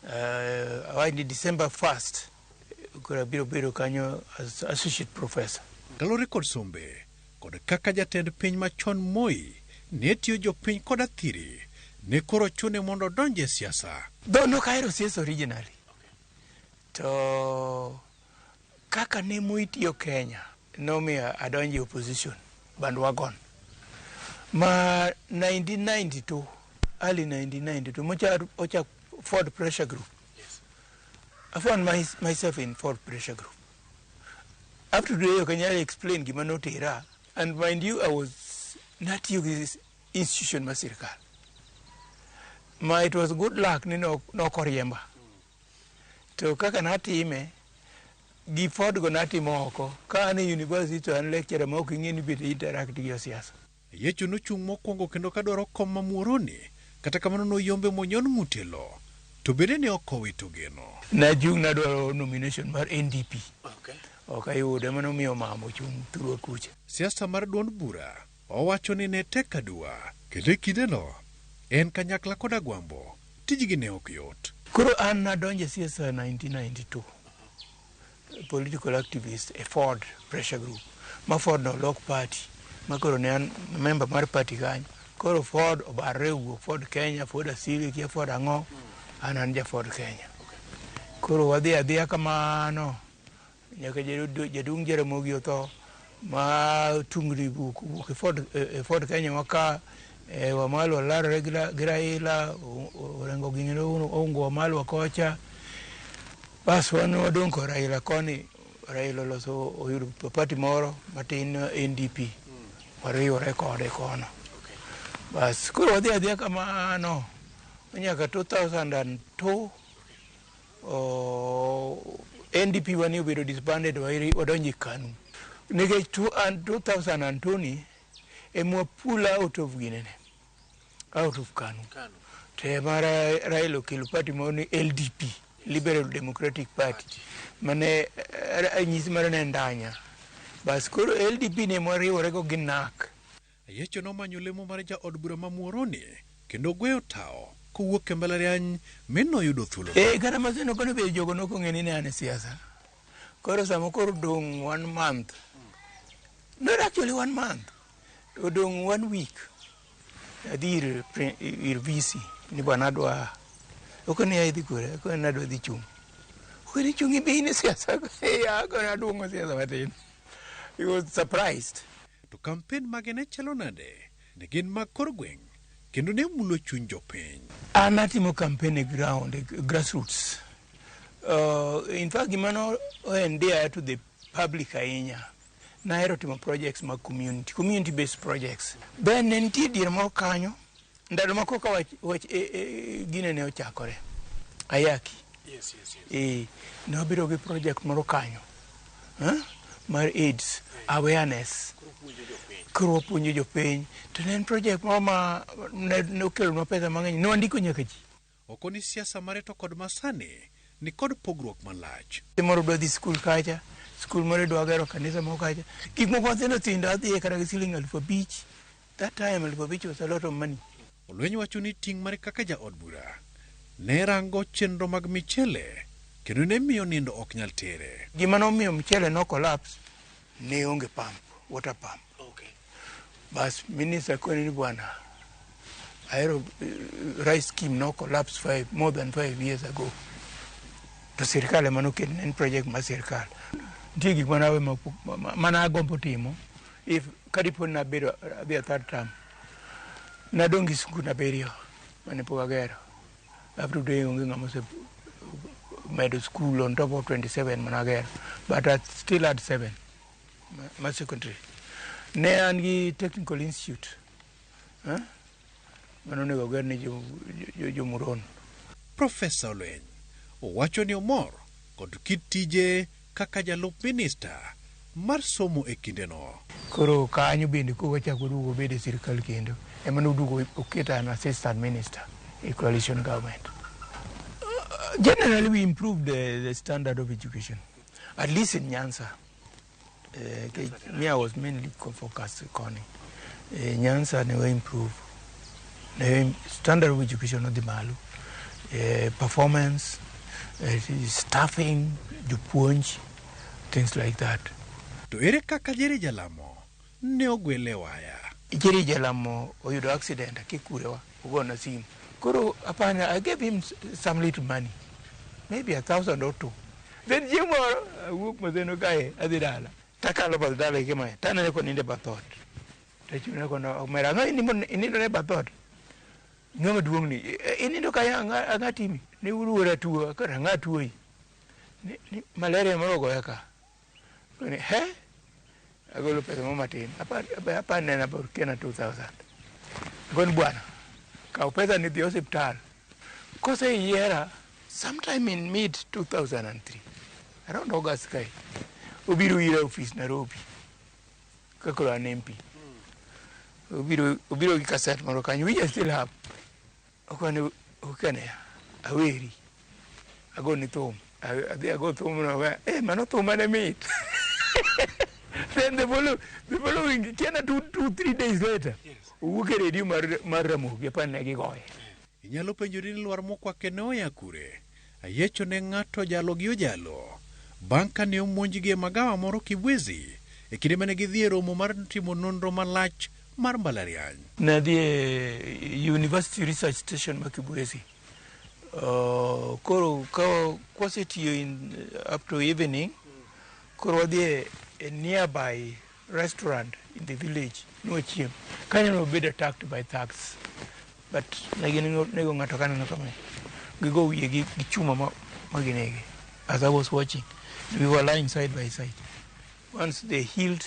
Awach ni December 1st koro abiro bedo kanyo as associate professor.
Kaluwore kod sombe kod kaka jatend piny machon Moi ne tiyo jopiny kod athiri, ne koro chune mondo odonj e siasa.
Though nok ahero siasa originally. To kaka ne Moi tiyo Kenya nomiyo adonjo e opposition bandwagon. Ma 1992, early 1992, mocha ochak Ford Pressure Group. I found myself in Ford Pressure Group. Up to today, I can explain gima notera. And mind you, I was not gi institution mar sirkal. Ma it was good luck ni no koriemba. To kaka natime, gi Ford go natimo oko. Ka an e university to an lecturer ma ok ing'e ni bende interact gi josiasa.
Ayiecho nochung' mokwongo kendo kadwaro kom ma Muhoroni, kata kamano noyombe monyon ng'ute lo. To bende ne ok owito geno.
Nachung' nadwaro nomination mar NDP. Ok ayude, mano miyo mama ochung' thurwa kucha.
Siasa mar duond bura owacho ni ne tek aduwa, kendo e kindeno en kanyakla kod Agwambo, tijgi ne ok yot.
Koro an nadonjo e siasa 1992, political activist e Ford Pressure Group. Ma Ford nolok party, ma koro ne an member mar party kanyo. Koro Ford obarre owuok Ford Kenya, Ford Asili, kia Ford ang'o, an ja Ford Kenya. Koro wadhi adhiya kamano, nyaka jaduong' Jaramogi otho, ma tungni wuok e Ford Kenya waka, Wamalwa larore gi Raila, Orengo gini oungo Wamalwa kocha. Bas wan wadong' kod Raila koni, Raila oloso oyudo party moro matin NDP. Wariwore kode kono. Bas koro wadhi adhiya kamano nyaka 2002 NDP wani obedo disbanded wadonjo e KANU. Nikech 2002 ni ema pull out of ginene, out of KANU. To ema Raila okelo party moro ni LDP, Liberal Democratic Party, mane nyisi mare ne Ndanya. Bas koro LDP ne mwariwore go gi NARC.
Ayiecho nomanyo lemo mar jaod bura ma Muhoroni kendo gweyo tawo
kowuok e mbalariany mi noyudo thuolo.
Eh, kata Maseno kono be jogo nokong'e ni ne an e siasa. Koro sama koro dong' one month, not actually one month, odong' one week, adhi ir VC ni bwana adwa, okoni idhi kure, okoni adwa dhi chung'. Okoni chung' ibe in e siasa, ya koro aduong'o siasa matin. He was surprised.
To kampen mage ne chalo nade? Ne gin mag kor gweng' kendo ne mulo chuny jopiny.
An atimo campaign e ground, e grassroots. In fact, gima no endear to the public ahinya, nahero timo projects mag community, community based projects. Then ne nitie diere moro kanyo, ndalo ma koka wach, wach gine ne ochakore, Ayaki.
Yes.
Ne wabiro gi project moro kanyo, huh? Mar AIDS awareness. Koro wapuonjo jopiny. To ne en project moro ma ne okelonwa pesa mang'eny, ne wandiko nyaka ji.
Okoni siasa mare to kod masani ni kod pogruok malach.
Moro dwa dhi skul kacha, skul moro dwa gero kanisa moro kacha. Gik moko mathindo thindo adhiye kata gi siling 5,000. That time 5,000 was a lot of money.
Olweny wacho ni ting' mare kaka jaod bura ne rango chenro mag michele kendo ne miyo nindo ok nyal tere.
Gima nomiyo mchele no collapse ne onge pump, water pump. Bas minister koni ni bwana, ahero rice scheme no collapse more than 5 years ago. To sirikal ema noketo, ne en project mar sirikal. Nitie gik mane awe mane agombo timo, if kadipo ni nabedo adhi a third term, nadong' gi skul abiriyo mane pok agero. Up to today onge ng'ama ose medo school on top of 27 mane agero, but I still had 7 ma secondary. Ne an gi technical institute, mane onego oger ne jo Muron.
Profesa Olweny owacho ni omor kod kit tije kaka jalup minista mar somo e kindeno.
Koro kanyo bende koro wachako waduogo wabedo e sirikal kendo, ema noduogo oketa an assistant minister e coalition government. Generally we improved the standard of education, at least in Nyanza. Me I was mainly focused koni. Nyanza ne wa improve. Ne standard of education nodhi malo. Performance, staffing, jopuonj, things like that.
To ere kaka Jerry Jalamo ne ogwele waya?
Jerry Jalamo oyudo accident akikurewa, ogona simu. Koro apana, I gave him some little money, maybe 1,000 or 2. Then chieng' moro awuok Maseno kae adhi dala. Takalo bath dala gi kamae, tanene konindo e bath ot. Tachune kono omera, ang'o inindo e bath ot? Ng'ama duong' ni, inindo kae ang'a timi? Ne uruora tuo, koro ang'a tuoyi? Ni malaria moro ogoya ka. Koni, he? Agolo pesa moro matin, apar ne en about kena 2,000. Akoni bwana, kaw pesa ni dhi osiptal. Koseyiera, sometime in mid 2003, around August kae, obiro ira e ofis Nairobi, ka koro an MP. Obiro gi cassette moro kanyo, which I still have. Okone, okane, aweri, agoni thum. Adhi ago thum no, mano thum mane mit. Then the following, kiana 2, 3 days later, owuok e redio mar Ramogi, apani ne gigoye.
Inyalo penjori ni lwar mokwake ne oya kure? Ayiecho ne ng'ato jalo gi ojalo. Bang' ka ne omonjgi e magawa moro Kibwezi, e kinde mane gidhi e romo mar timo nonro malach mar mbalariany.
Nadhi e University Research Station ma Kibwezi. Koro ka kwasetiyo in up to evening, koro wadhi e nearby restaurant in the village, nwachiem. Kanyo ne wabedo attacked by thugs. But ne ginego ng'ato kaneno kama. Gigo wiye gi chuma ma ginege. As I was watching, we were lying side by side. Once they healed,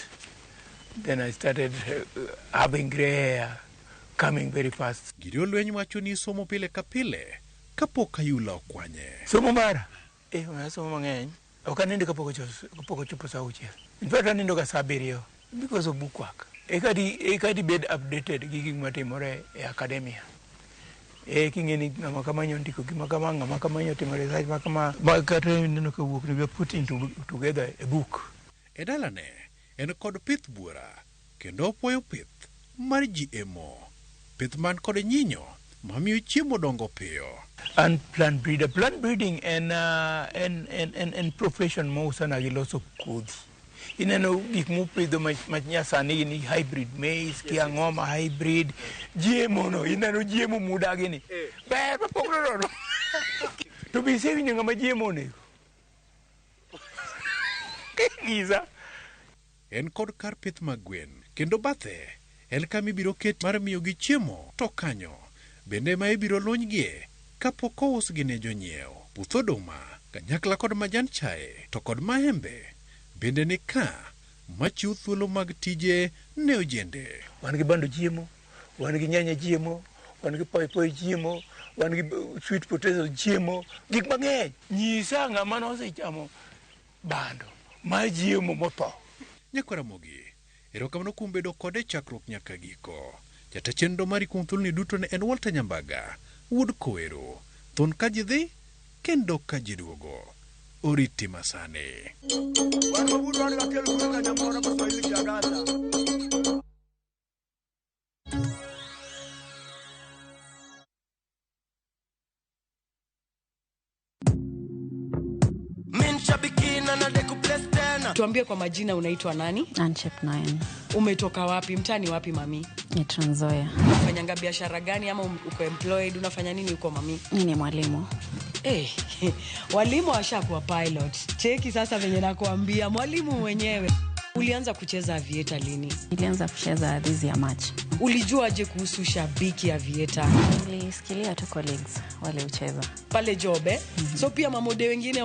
then I started having grey hair coming very fast.
Giri Olweny wacho ni somo pile ka pile kapok ayula okwanye.
Somo mara? Somo mang'eny. Ok anindo kapok ochopo saa auchiel. In fact, anindo ga saa abiriyo because of book work. Eka di bed updated gi gik matimore e academia. King'e ni ng'ama kama nyo ndiko gima kama, ng'ama kama nyo timo research ma kama, ma kata ineno ka wuok ni we are putting together a book.
E dalane en kod pith buora kendo opuoyo pith mar GMO. Pith man kod nyinyo mamiyo chiemo dongo piyo.
An plant breeder. Plant breeding en, en, en, en, en profession ma usana gi loso kodhi. Ineno gik mopidho ma nyasani ni hybrid maize, kia ang'o ma hybrid, GMO no, ineno GMO mudagi ni. Ber mapok nono. To be isewinjo ng'ama GMO onego? Giza.
En kod kar pith mag gwen kendo bathe en kama ibiro ket mar miyogi chiemo to kanyo bende ema ibiro lonygie kapok ousgi ne jonyiewo. Puoth oduma kanyakla kod majan chae to kod maembe bende ni ka machiwo thuolo mag tije ne ojende.
Wan gi bando chiemo, wan gi nyanya chiemo, wan gi poi chiemo, wan gi sweet potato chiemo, gik mang'eny. Nyisa ng'ama nosechamo bando ma chiemo motho.
Nyakwar Ramogi, erokamano kuom bedo kode chakruok nyaka giko. Jata chenro mari kuom thuoloni duto ne en Walter Nyambaga, wuod Kowero. Thon ka ji dhi, kendo ka ji duogo. Oriti masani.
Tuambie kwa majina, unaitwa nani?
Anchep 9.
Umetoka wapi? Mtaani wapi mami?
Ni Trans Nzoia.
Unafanyanga biashara gani ama uko employed? Unafanya nini huko mami?
Mimi ni mwalimu.
Walimu washakuwa pilot. Cheki sasa venye nakuambia, mwalimu mwenyewe. Ulianza kucheza avieta lini?
Nilianza kucheza this year March.
Ulijuaje kuhusu shabiki avieta?
Nilisikilia tu colleagues wale ucheza.
Pale job eh? So pia mamode wengine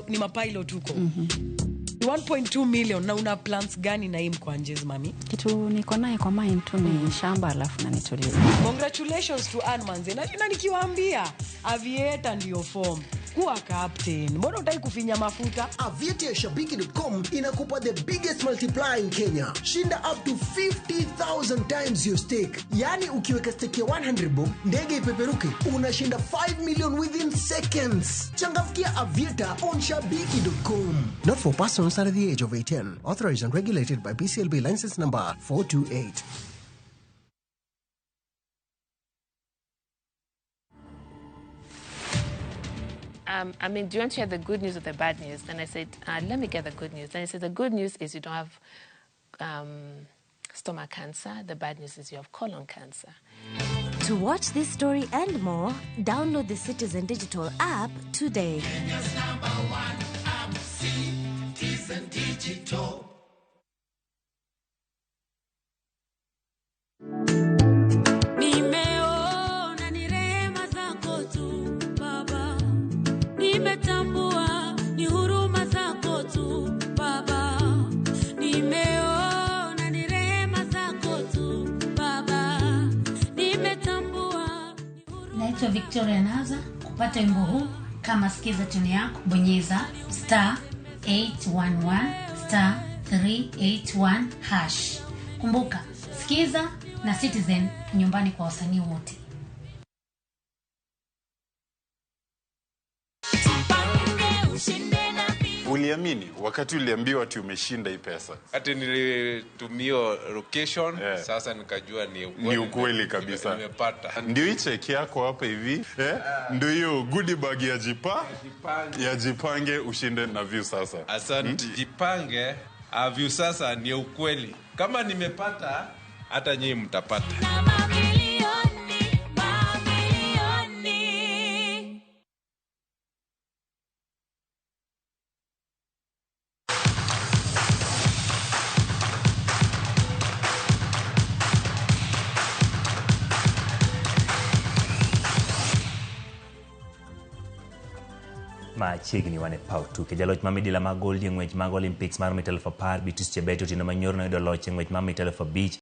ni mapilot huko. 1.2 million na una plans gani na hii Mkwanjez mami?
Kitu niko naye kwa mind tu ni shamba alafu na nitulize.
Congratulations to Ann Manze. Na nikiwaambia avieta ndio form. Kuwa captain. Mbona hutaki kufinya mafuta?
Avieta ya shabiki.com inakupa the biggest multiplier in Kenya. Shinda up to 50,000 times your stake. Yani ukiweka stake ya 100 bob, ndege ipeperuke, unashinda 5 million within seconds. Changamkia Avieta on shabiki.com. Not for persons under the age of 18. Authorized and regulated by BCLB license number 428.
I mean, do you want to hear the good news or the bad news? And I said, let me get the good news. And he said, the good news is you don't have stomach cancer. The bad news is you have colon cancer.
To watch this story and more, download the Citizen Digital app today.
Kenya's number one app, Citizen Digital.
Nimeona ni rehema zako tu Baba, nimetambua ni huruma zako tu Baba, nimeona ni rehema zako tu Baba, nimetambua.
Naitwa Victoria Naza. Kupata wimbo huu kama sikiza tune yako, bonyeza star 811 star 381 hash. Kumbuka, sikiza na Citizen nyumbani kwa wasanii wote.
Uliamini wakati uliambiwa ati umeshinda hii pesa?
Ati nilitumia location, sasa nikajua ni ukweli.
Ni ukweli kabisa.
Nimepata.
Ndio hii cheki yako hapa hivi, Ndio hiyo goodie bag ya ya Jipange ushinde na view sasa.
Asante. Jipange view sasa ni ukweli. Kama nimepata hata nyinyi mtapata.
Mamilioni.
Machiegni wan e paw tuke. Jaloch ma midila mag gold e ng'wech mag Olympics mar mita 10,000 Beatrice Chebet otieno manyoro noyudo loch e ng'wech mar mita 5,000.